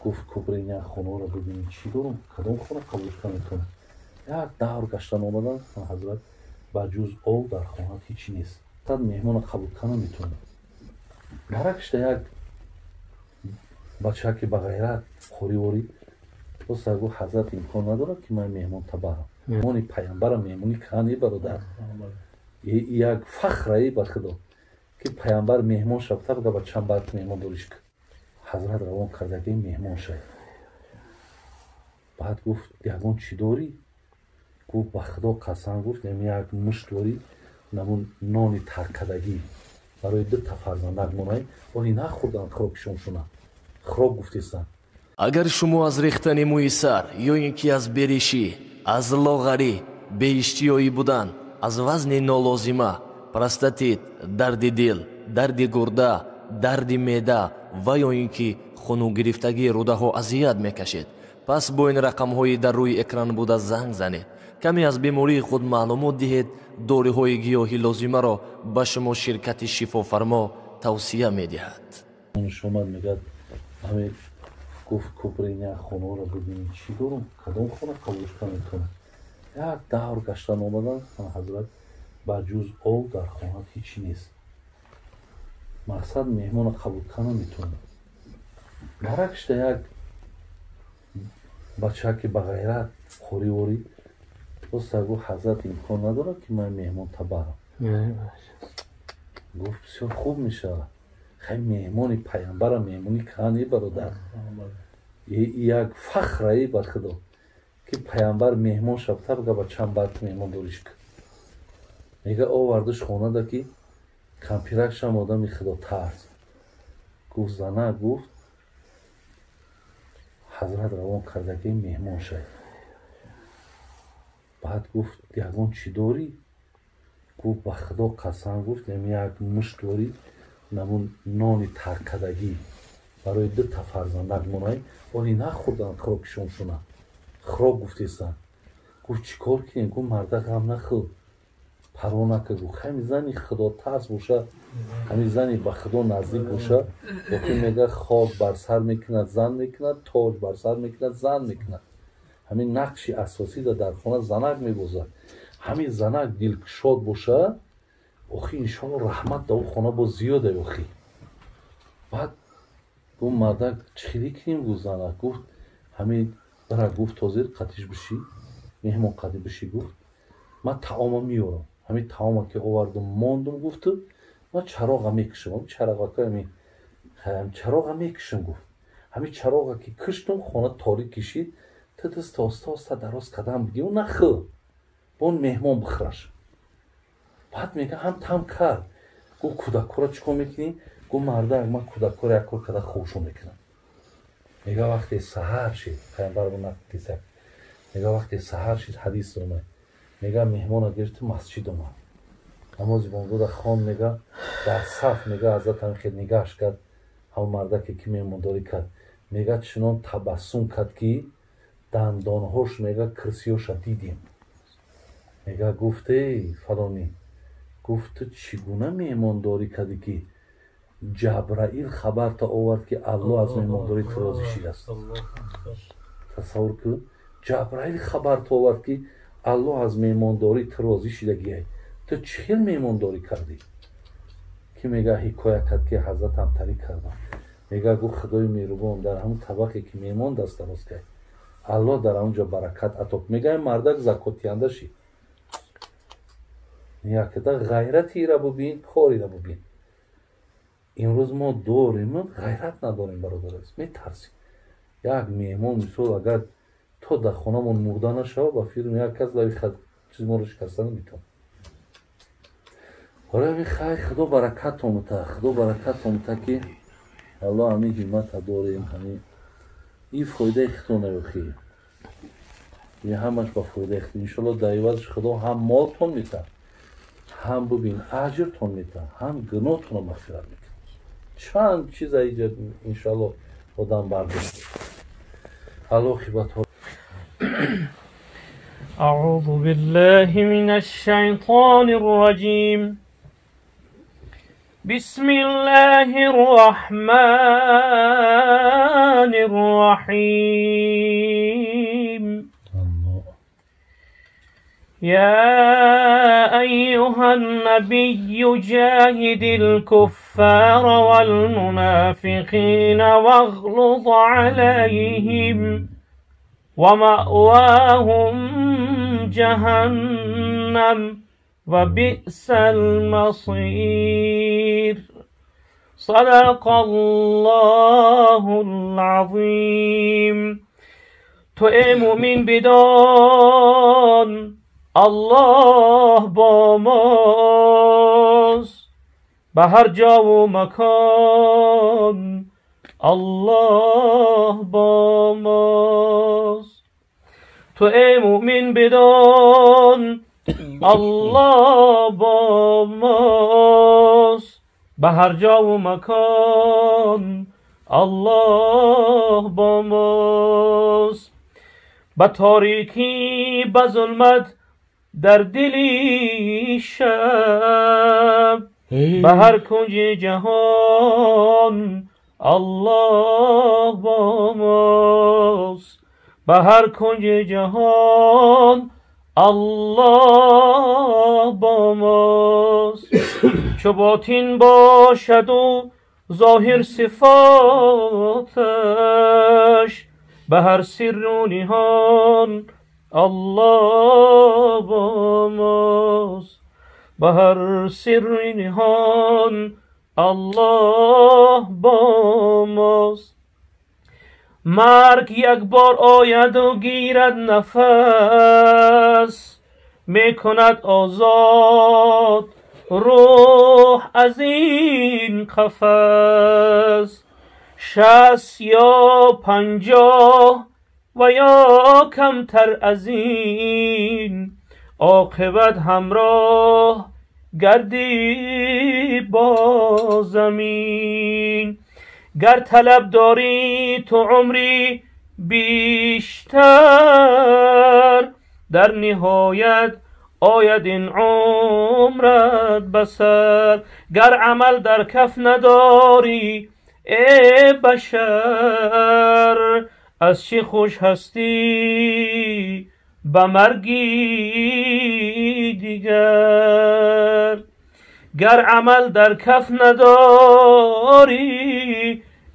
Гуфт кубриня хонаро бибинӣ, чӣ дорум, кадом хона қабул шуда метавонад? Як давр гаштан омадан, ҳазрат, ба ҷуз об дар хона ҳечи нест. Фақат меҳмона қабул карда наметавонад. Даракшда як бачаке ба ғайрат хориворӣ боса гуфт: ҳазрат, имкон надорад, ки ман меҳмон табарам? Меҳмони паямбарам меҳмонӣ кани, бародар, як фахрае ба худо, ки паямбар меҳмон шавта бага ба чанд барт меҳмондориш кун. Ҳазрат равон кардаги меҳмон шав. Баъд гуфт: ягон чӣ дорӣ? Гуфт: ба худо қасам, гуфт, як мушт дорӣ, намун нони таркадагӣ барои дута фарзандак монай, они нахӯрдан, хӯроки шомшона хӯрок гуфтестанд. Агар шумо аз рехтани мӯи сар ё ин ки аз беришӣ, аз лоғарӣ, беиштиёӣ будан, аз вазни нолозима, простатит, дарди дил, дарди гурда, дарди меъда ва ё ин ки хунугирифтагии рӯдаҳо азият мекашед, пас бо ин рақамҳои дар рӯи экран буда занг занед, каме аз бемории худ маълумот диҳед. Доруҳои гиёҳи лозимаро ба шумо ширкати Шифофармо тавсия медиҳад. Шомад, мегӯяд, ҳаме гуфт: кубриня хонаро бибинӣ, чӣ дорум, кадом хона қабул шуда метавонад? Як давр гаштан омадан, ҳазрат, ба ҷуз об дар хона ҳечи нест. Мақсад меҳмона қабул карда наметавонад. Даракшда як бачаке ба ғайрат хориворӣ боса гуфт: ҳазрат, имкон надорад, ки ман меҳмон табарам? Гуфт: бисёр хуб мешавад. Хай, меҳмони паямбарам меҳмонӣ кани, бародар, як фахрае ба худо, ки паямбар меҳмон шавта бага ба чанд барт меҳмондориш кун. Мега, овардиш хонада, ки кампиракшам одами худотарс. Гуфт: зана, гуфт, ҳазрат равон кардаги меҳмон шав. Баъд гуфт: ягон чӣ дорӣ? Гуфт: ба худо қасам, гуфт, як мушт дорӣ, намун нони таркадагӣ барои дута фарзандак монай, они нахӯрдан, хӯроки шомшона хӯрок гуфтестанд. Гуфт: чӣ кор кунем? Гуфт: марда, ғам нахӯр, парво накар. Гуфт: ҳами зани худотарс боша, ҳами зани ба худо наздик боша, охир, мега, хок бар сар мекунад, зан мекунад, тоҷ бар сар мекунад, зан мекунад. Ҳамин нақши асосӣ дар хона занак мебозад. Ҳамин занак дилкушод боша, охи, иншоалло, раҳмат дар ӯ хона боз зиёде. Охи, баъд гуфт: мардак, чӣ хеле кунем? Гуфт занак. Гуфт: ҳамин бара, гуфт, ҳозир қатиш бишӣ, меҳмон қади бишӣ. Гуфт: ман таома меёрам. Ҳамин таома ки овардум, мондум, гуфту, ман чароға мекушам, чароғаками чароға мекушам. Гуфт: ҳамин чароға ки куштум, хона торик кишид, ту даст оста оста дароз қадам бигиру нахӯр, бон меҳмон бихӯраш. Баъд мега, ҳам там кард. Гуфт: кӯдакҳоро чӣ кор мекунӣ? Гуфт: мардак, ман кӯдакҳоро як кор карда хобшон мекунам. Мега, вақте саҳар шид, паямбар нақл, мега, вақте саҳар шид, ҳадис омад, мега, меҳмона гирифту масҷид омад, намози бомдода хон. Мега, дар саф, мега, ҳазрат ҳамин хел нигаҳш кард, ҳамон мардаке ки меҳмондорӣ кард. Мега, чунон табассум кард, ки дандонҳош, мега, кирсиёша дидем. Мега, гуфт: эй фалонӣ, гуфт, ту чӣ гуна меҳмондорӣ кардӣ, ки Ҷабраил хабарта овард, ки Аллоҳ аз меҳмондории ту розӣ шидааст? Тасаввур кун, Ҷабраил хабарта овард, ки Аллоҳ аз меҳмондории ту розӣ шидагиай. Ту чӣ хел меҳмондорӣ кардӣ? Ки, мега, ҳикоя кард, ки ҳазрат ҳамтарӣ кардам. Мега, гуфт: худои меҳрубон дар ҳамун табақе ки меҳмон даст дароз кард, Аллоҳ дар ҳамун ҷо баракат ато. Мега, ин мардак закотиянда шид. Якда ғайрати ира бубин, корира бубин. Имрӯз мо дорем, ғайрат надорем, бародар, метарсем. Як меҳмон, мисол, агар то дар хонамон мурда нашава, ба фирм як кас лави чиз моро шикаста наметавонад. Ҳола ҳамин, хай, худо баракат омӯта, худо баракат омӯта, ки аллоҳ ҳамин ҳиммата дорем. Ҳамин ин фоидаи худо наёхӣ, ин ҳамаш ба фоидаи худо, иншоалло. Дар ивазш худо ҳам молтон метаҳад, ҳам, бубин, аҷртон метаҳад, ҳам гуноҳтонро мағфират мекунад. Чанд чиза иҷа, иншоалло, одам бардошт. Аллоҳ хибатҳо. أعوذ بالله من الشيطان الرجيم. بسم الله الرحمن الرحيم. يا أيها النبي جاهد الكفار والمنافقين واغلظ عليهم ومأواهم جهنم وبئس المصير. صدق الله العظيم. تو ای مؤمن بدان الله با ماست، به هر جا و مکان الله با ماست. تو ای مؤمن بدان الله با ماست، به هر جا و مکان الله با ماست. به تاریکی به ظلمت در دلی شب، به هر کنج جهان الله با ماست. به هر کنج جهان الله با ماست. چو باطن باشد و ظاهر صفاتش، به هر سر و نهان الله با ماست. به هر سر نهان الله با ماست. مرگ یک بار آید و گیرد نفس، میکند آزاد روح از این قفس. 60 یا 50 و یا کمتر از این، عاقبت همراه گردی با زمین. گر طلب داری تو عمری بیشتر، در نهایت آید این عمرت بسر. گر عمل در کف نداری ای بشر، از چی خوش هستی به مرگی دیگر. گر عمل در کف نداری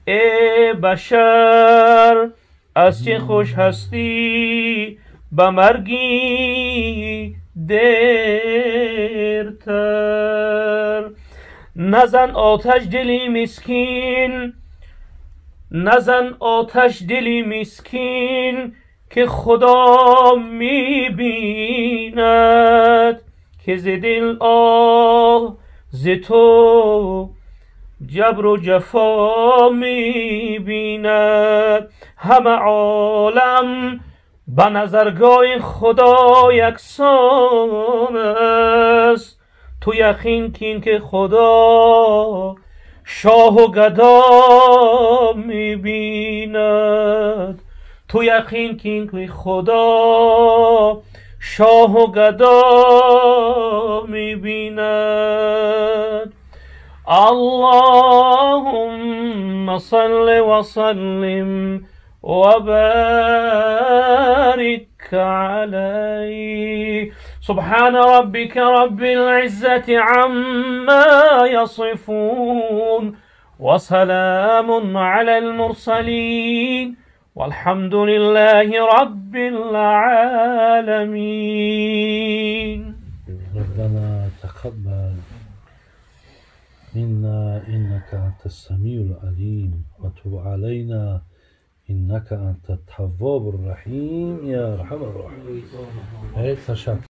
ای بشر، از چه خوش هستی به مرگی دیرتر. نزن آتش دلی مسکین، نزن آتش دلی مسکین، که خدا میبیند که ز دل آه ز تو جبر و جفا میبیند. همه عالم به نظرگاه خدا یکسان است، تو یقین کن که خدا شاه و گدا میبیند. تو یقین کن که خدا شاه و گدا میبیند. اللهم صل وسلم وبارك عليه. سبحان ربك رب العزة عما يصفون وسلام على المرسلين والحمد لله رب العالمين. ربنا تقبل منا إنك أنت السميع العليم وتب علينا إنك أنت التواب الرحيم يا أرحم الراحمين.